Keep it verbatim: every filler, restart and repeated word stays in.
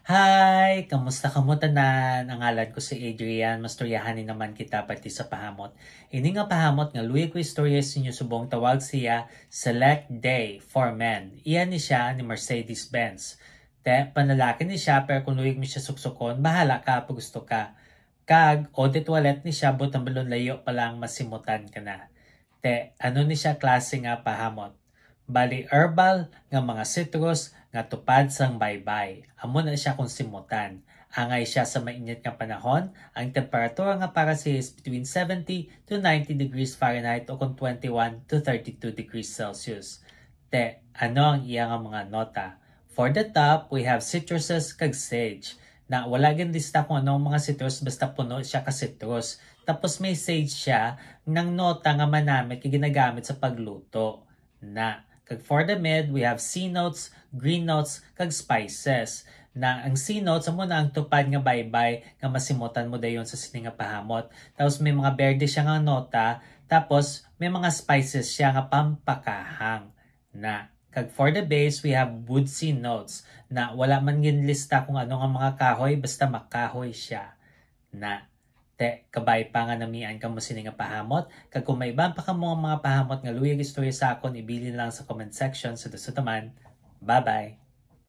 Hi! Kamusta kamo tanan? Ang ngalan ko si Adrian. Mastoryahan ni naman kita parte sa pahamot. Ini nga pahamot nga luyag ko istorya sa inyo subong tawag siya Select Day for Men. Iya ni siya ni Mercedes-Benz. Te, panlalaki ni siya, pero kung luyag mo siya suksukon, bahala ka pag gusto ka. Kag eau de toilette ni siya, buot silingon layo pa lang masimutan ka na. Te, ano ni siya klase nga pahamot? Bali, herbal nga mga citrus nga tupad sang baybay. Amo na siya kung simutan. Angay siya sa mainit nga panahon, ang temperatura nga para siya is between seventy to ninety degrees Fahrenheit o kung twenty-one to thirty-two degrees Celsius. Te, ano ang iya nga mga nota? For the top, we have citruses kag sage. Na wala ginlista kung ano ang mga citrus, basta puno siya ka citrus. Tapos may sage siya, nang nota nga manamit kay ginagamit sa pagluto. Na, kag for the mid, we have sea notes, green notes, kag spices. Na ang sea notes, amo na ang tupad nga baybay nga masimutan mo dayon sa sini nga pahamot. Tapos may mga berde siya nga nota, tapos may mga spices siya nga pampakahang. Na, kag for the base, we have woodsy notes. Na wala man ginlista kung ano nga mga kahoy, basta makahoy siya. Na, te, kabay pa nga namian kamo sini nga pahamot, kag kung may iban pa kamo nga mga pahamot nga luyag istorya sa akon, ibilin lang sa comment section. Sa dason naman, bye-bye!